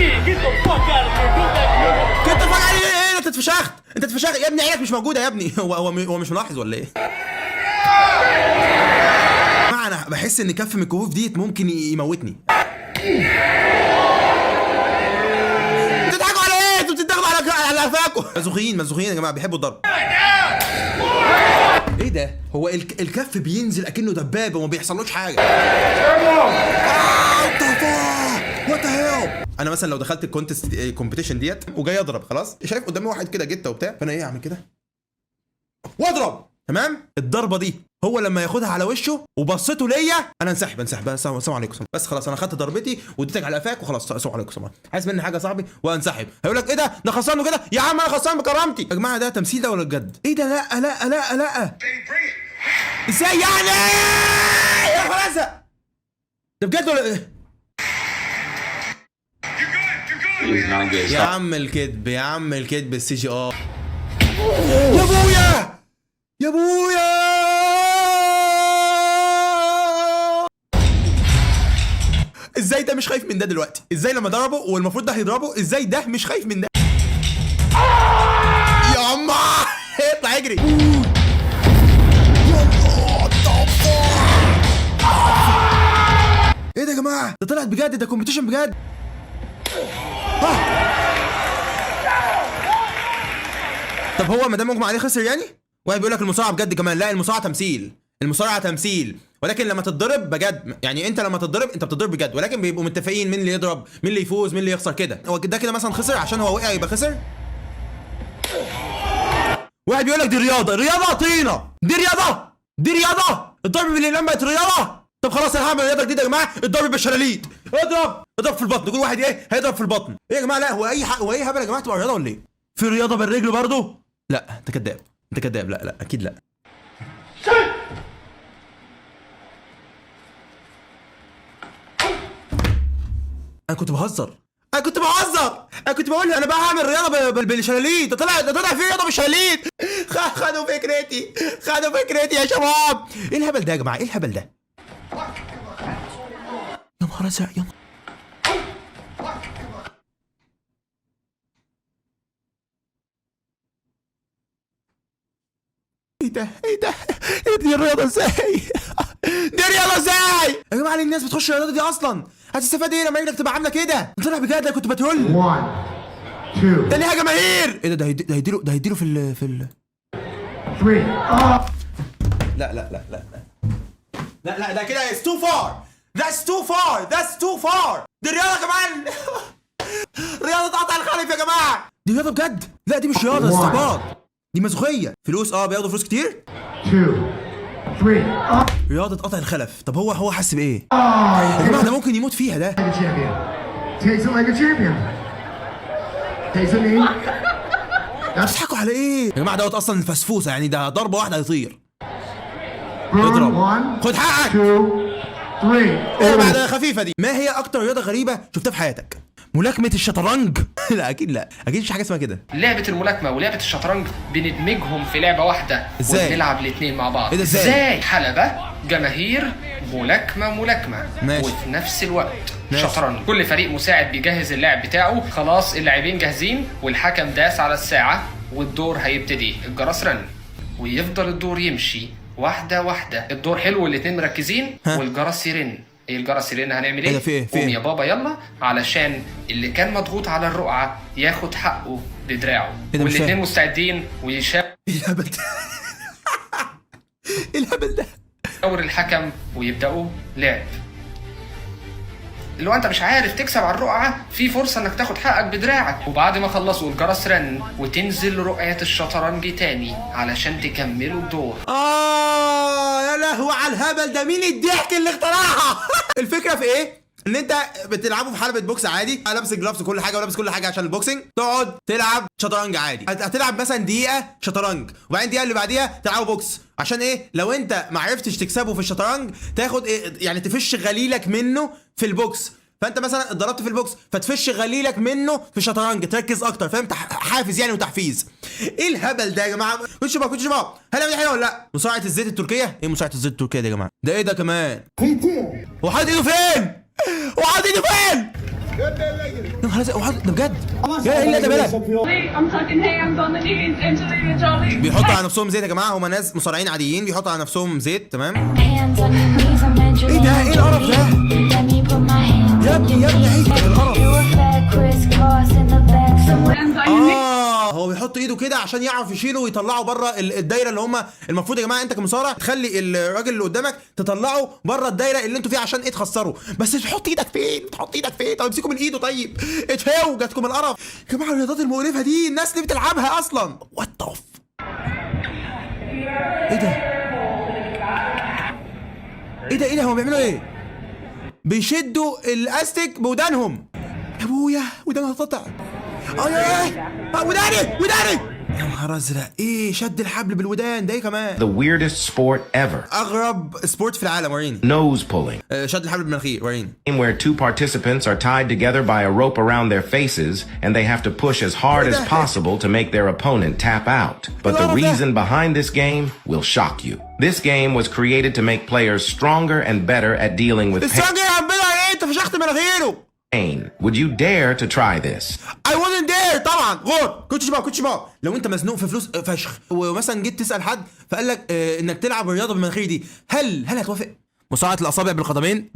Get the fuck out of here. Go back to your كنت فجأة ايه؟ ايه؟ انت اتفشخت، انت اتفشخت يا ابني، عينك مش موجودة يا ابني. هو مش ملاحظ ولا ايه؟ انا بحس ان كف من الكفوف ديت ممكن يموتني. بتضحكوا على ايه؟ انتوا بتضحكوا على قفاكم. مزوخين مزوخين يا جماعه، بيحبوا الضرب. ايه ده؟ هو الكف بينزل اكنه دبابة وما بيحصلوش حاجه. what the hell. انا مثلا لو دخلت ال contest، ال competition ديت، وجاي اضرب، خلاص شايف قدامي واحد كده جته وبتاع، فانا ايه؟ اعمل كده واضرب، تمام؟ الضربة دي هو لما ياخدها على وشه وبصته ليا، انا انسحب، انسحب، بس السلام عليكم، بس خلاص، انا خدت ضربتي واديتك على قفاك وخلاص، السلام عليكم، السلام عليكم. عايز مني حاجة يا صاحبي؟ وانسحب. هيقول لك ايه ده؟ ده خسران وكده. يا عم انا خسران بكرامتي. يا جماعة ده تمثيل ده ولا بجد؟ ايه ده؟ لا لا لا لا، ازاي يعني؟ يا نهار ازرق، ده بجد ولا إيه؟ He's not good. يا عم الكذب، يا عم الكذب، ال CGI. يا ابويا يا ابويا، ازاي ده مش خايف من ده دلوقتي؟ ازاي لما ضربه والمفروض ده هيضربه، ازاي ده مش خايف من ده؟ يا اما اطلع اجري. ايه ده يا جماعه؟ ده طلعت بجد، ده competition بجد. طب هو ما دام مغمى عليه خسر يعني؟ واحد بيقول لك المصارعة بجد كمان. لا، المصارعة تمثيل، المصارعة تمثيل، ولكن لما تتضرب بجد. يعني انت لما تتضرب انت بتتضرب بجد، ولكن بيبقوا متفقين مين اللي يضرب، مين اللي يفوز، مين اللي يخسر كده. هو ده كده مثلا خسر عشان هو وقع يبقى خسر. واحد بيقول لك دي رياضه، رياضة طينه، دي رياضه، دي رياضه، الضرب بالاقلام بقت رياضه. طب خلاص انا هعمل رياضة جديدة يا جماعه، الضرب بالشلاليت. اضرب اضرب في البطن، كل واحد ايه هيضرب في البطن. ايه يا جماعه؟ لا هو اي حق، هو اي هبل يا جماعه؟ تبقى رياضة ولا ايه؟ في رياضة بالرجل برضه؟ لا انت كداب، انت كداب. لا لا اكيد لا. انا كنت بهزر، انا كنت بهزر، انا كنت بقول انا بقى هعمل رياضة بالشلاليت. ده طلع، ده طلع في رياضة بالشلاليت. خدوا فكرتي، خدوا فكرتي يا شباب. ايه الهبل ده يا جماعه؟ ايه الهبل ده؟ يا نهار ازرق، يا نهار. ايه ده؟ ايه ده؟ ايه دي الرياضة ازاي؟ دي رياضة ازاي؟ يا جماعة ليه الناس بتخش الرياضة دي اصلا؟ هتستفاد ايه لما رجلك تبقى عامله كده؟ طلع بجد، انا كنت بترول. 1 2 ده ليها جماهير. ايه ده؟ ده هيديله، ده هيديله في ال 3. لا لا لا لا لا لا، ده كده it's too far، that's too far، that's too far. دي رياضة كمان؟ رياضة قطع الخلف يا جماعة. دي رياضة بجد؟ لا دي مش رياضة، ده استعباط، دي مزوخية. فلوس، بياخدوا فلوس كتير. 2 3. رياضة قطع الخلف. طب هو حس بإيه؟ يا جماعة ده ممكن يموت فيها ده. Like a champion. Takes it like a champion. Takes a knee. بتضحكوا على ايه؟ يا جماعة دوت اصلا فسفوسة يعني، ده ضربة واحدة هيطير. Burn. اضرب. 1 خد حقك. 2 3. ايه بعد خفيفة دي؟ ما هي أكتر رياضة غريبة شفتها في حياتك؟ ملاكمة الشطرنج؟ لا أكيد لا، أكيد مش حاجة اسمها كده. لعبة الملاكمة ولعبة الشطرنج بندمجهم في لعبة واحدة. إزاي؟ وبنلعب الاثنين مع بعض. إيه ده إزاي؟ ازاي؟ حلبة جماهير ملاكمة ملاكمة. ماشي. وفي نفس الوقت ماشي. شطرنج. كل فريق مساعد بيجهز اللاعب بتاعه. خلاص اللاعبين جاهزين والحكم داس على الساعة والدور هيبتدي. الجرس رن ويفضل الدور يمشي واحدة واحدة. الدور حلو والاتنين مركزين. ها. والجرس يرن. ايه الجرس يرن؟ هنعمل إيه ايه؟ ده؟ في إيه؟ في قوم إيه؟ يا بابا يلا، علشان اللي كان مضغوط على الرقعة ياخد حقه بدراعه. إيه ده؟ مش والاتنين فاهم. مستعدين ويشاور ايه الهبل ده؟ ايه الهبل ده؟ الحكم ويبدأوا لعب. اللي هو انت مش عارف تكسب على الرقعة، في فرصة انك تاخد حقك بدراعك. وبعد ما خلصوا الجرس رن وتنزل رقعة الشطرنج تاني علشان تكملوا الدور. يا لهوي على الهبل ده، مين الضحك اللي اخترعها؟ الفكرة في ايه؟ ان انت بتلعبوا في حلبة box عادي، لابس gloves وكل حاجة ولابس كل حاجة عشان ال boxing، تقعد تلعب شطرنج عادي. هتلعب مثلا دقيقة شطرنج وبعدين الدقيقة اللي بعديها تلعبوا box. عشان ايه؟ لو انت ما عرفتش تكسبه في الشطرنج تاخد إيه؟ يعني تفش غليلك منه في ال box. فانت مثلا اتضربت في ال box فتفش غليلك منه في الشطرنج، تركز اكتر، فاهم؟ حافز يعني وتحفيز. ايه الهبل ده يا جماعة؟ كنت شباب، كنت شباب، هل دي حلوة ولا لا؟ مصارعه الزيت التركية؟ ايه مصارعه الزيت التركية دي يا جماعة؟ ده ايه ده كمان؟ هو حاطط ايده فين؟ هو حاطط ايده فين؟ يا نهار ازرق، ده بجد، يا ايه ده بلد. I'm talking hands on the knees, Angelina Jolie. بيحطوا على نفسهم زيت يا جماعه، هم ناس مصارعين عاديين بيحطوا على نفسهم زيت، تمام. Hands on your knees, I'm Angelina ايه ده؟ ايه القرف ده؟ Jolie. Let me put my hands يا on ابني your يا ابني عيب knees. القرف. Do a fat crisscross in the back somewhere. Hands on your knees. هو بيحط ايده كده عشان يعرف يشيله ويطلعه بره الدايرة اللي هم المفروض يا جماعة انت كمصارع تخلي الراجل اللي قدامك تطلعه بره الدايرة اللي انتوا فيها عشان ايه؟ تخسره. بس تحط ايدك فين؟ تحط ايدك فين؟ طب امسكوا من ايده. طيب اتهو جاتكم القرف يا جماعه. الرياضات المقرفه دي الناس اللي بتلعبها اصلا، what the ايه ده؟ ايه ده؟ ايه ده؟ هم بيعملوا ايه؟ بيشدوا الاستيك بودانهم. يا ابويا، ودانها هتقطع. اه يا وداني وداني، يا نهار ازرق. ايه شد الحبل بالودان ده؟ ايه كمان؟ The weirdest sport ever. اغرب sport في العالم، وريني. Nose pulling. شد الحبل بالمناخير، وريني. Where two participants are tied together by a rope around their faces and they have to push as hard as possible to make their opponent tap out. But the reason behind this game will shock you. This game was created to make players stronger and better at dealing with ال strong يا عم ايه؟ انت فشخت مناخيره. pain. Would you dare to try this? I wouldn't dare طبعا. غور كنتش بقى كنتش بقى لو انت مزنوق في فلوس فشخ ومثلا جيت تسال حد فقال لك انك تلعب الرياضة بالمناخير دي، هل هتوافق؟ مصارعه الاصابع بالقدمين.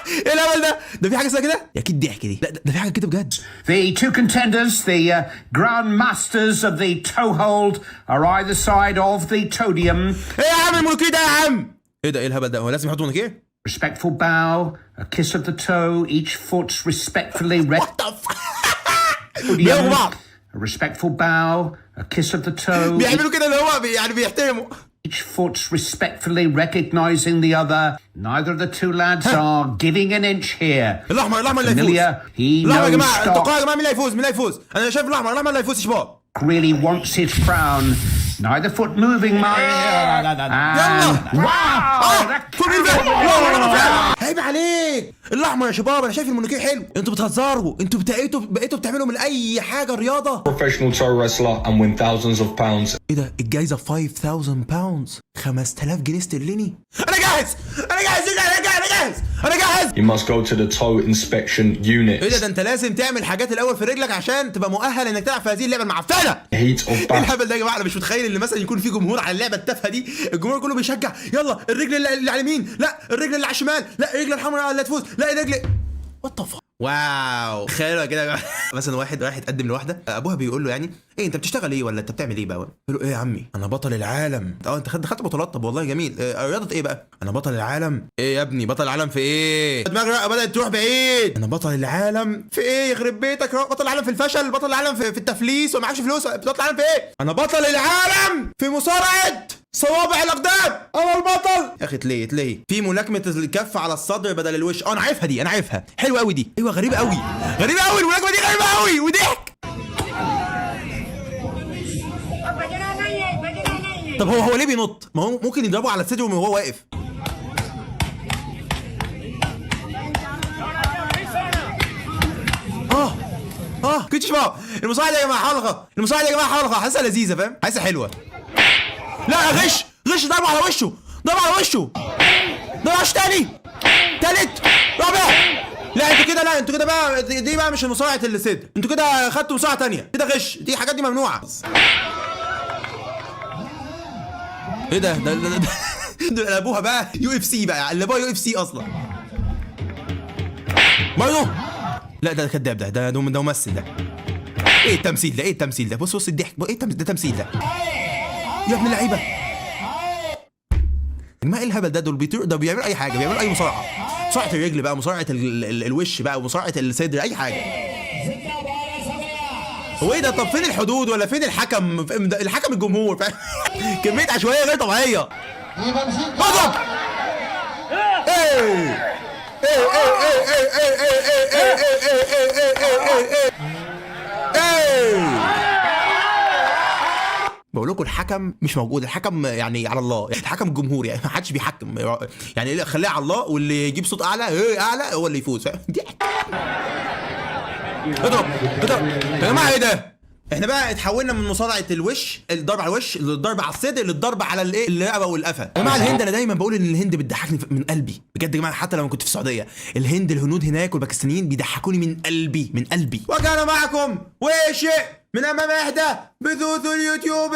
ايه الهبل ده؟ ده في حاجة اسمها كده؟ يا اكيد ضحك دي. لا، ده في حاجة كده بجد. The two contenders, the grand masters of the toehold, are either side of the toadium. ايه يا عم المونوكير ده يا عم؟ ايه ده؟ ايه الهبل ده؟ هو لازم يحط مونوكير؟ Respectful bow, a kiss of the toe, each foot respectfully What the بيلغوا بعض. A respectful bow, a kiss of the toe, بيعملوا كده اللي هو يعني بيحترموا. each foot respectfully recognizing the other. Neither of the two lads are giving an inch here. الاحمر، الاحمر اللي هيفوز. Familiar, he الاحمر يا knows جماعه. Stark اتوقعوا يا جماعه، مين اللي هيفوز؟ مين اللي هيفوز؟ انا شايف الاحمر، الاحمر اللي هيفوز يا شباب. really wants his crown. Neither foot moving much. يلا. And wow! اه فوق مين بقى؟ لا لا لا، عيب عليك. الاحمر يا شباب، انا شايف المونوكير حلو. انتوا بتهزروا، انتوا بقيتوا بتعملوا من اي حاجة رياضه. Professional toe wrestler and win thousands of pounds. ايه ده؟ الجايزة 5000 pounds، 5000 جنيه استرليني. انا جاهز، انا جاهز، انا جاهز، انا جاهز، انا جاهز. You must go to the toe inspection unit. ايه ده؟ ده انت لازم تعمل حاجات الاول في رجلك عشان تبقى مؤهل انك تلعب في هذه اللعبة المعفنه. Heat of ايه battle. الهبل ده يا جماعه؟ انا مش متخيل ان مثلا يكون في جمهور على اللعبة التافهة دي، الجمهور كله بيشجع، يلا الرجل اللي على اليمين، لا الرجل اللي على الشمال، لا الرجل الحمراء اللي تفوز، لا الرجل، what the wow. تخيلوا كده يا جماعة. مثلا واحد رايح يتقدم لواحده، ابوها بيقول له يعني ايه انت بتشتغل ايه ولا انت بتعمل ايه بقى؟ يقول له ايه يا عمي، انا بطل العالم. اه انت خدت بطولات؟ طب والله جميل. رياضة ايه بقى؟ انا بطل العالم. ايه يا ابني بطل العالم في ايه؟ دماغي بقى بدات تروح بعيد. انا بطل العالم في ايه؟ يخرب بيتك، بطل العالم في الفشل، بطل العالم في التفليس ومعكش فلوس، بطل العالم في ايه؟ انا بطل العالم في مصارعه صوابع الاقدام، انا البطل يا اخي. تليه تليه في ملاكمة الكف على الصدر بدل الوش. اه انا عارفها دي، انا عارفها، حلوة قوي دي. ايوه غريبة قوي، غريبة قوي الملاكمة دي، غريبة قوي وضحك. طب هو ليه بينط؟ ما هو ممكن يضربه على صدره وهو واقف. اه كنتش بقى المساعدة يا جماعة حلقة، المساعدة يا جماعة حلقة، حاسسها لذيذة فاهم؟ حاسسها حلوة. لا غش غش، ضربه على وشه، ضربه على وشه، ضربه على وشه تاني، تالت، رابع. لا انتوا كده، لا انتوا كده بقى، دي بقى مش مصارعة الصدر، انتوا كده خدتوا مصارعة تانية، كده غش، دي حاجات دي ممنوعة. ايه ده؟ ده ده ده دول قلبوها بقى UFC بقى، قلبوها UFC اصلا. برضه لا ده كداب، ده ده ده ممثل ده. ايه التمثيل ده؟ ايه التمثيل ده؟ بص بص الضحك، ايه التمثيل ده؟ تمثيل ده يا ابن اللعيبة. ما ايه الهبل ده؟ دول بيطيروا، ده بيعملوا اي حاجة، بيعملوا اي مصارعه، مصارعه الرجل بقى، مصارعه الوش بقى، ومصارعه الصدر، اي حاجة. هو ايه ده؟ طب فين الحدود ولا فين الحكم؟ الحكم الجمهور، فاهم؟ كمية عشوائية غير طبيعية. اضرب. ايه ايه ايه ايه ايه ايه ايه ايه ايه ايه ايه ايه ايه ايه. بقول لكم الحكم مش موجود، الحكم يعني على الله، الحكم الجمهور يعني ما حدش بيحكم يعني، خليها على الله، واللي يجيب صوت اعلى ايه اعلى هو اللي يفوز، فاهم؟ ضحك. اضرب اضرب يا جماعة. ايه ده؟ احنا بقى اتحولنا من مصارعه الوش، الضرب على الوش، للضرب على الصدر، للضرب على الايه، الرقبة والقفا. يا جماعة الهند، انا دايما بقول ان الهند بتضحكني من قلبي بجد يا جماعه، حتى لما كنت في السعوديه، الهند، الهنود هناك والباكستانيين بيضحكوني من قلبي، من قلبي. وكان معكم وشيء من امام احدى بثوث اليوتيوب.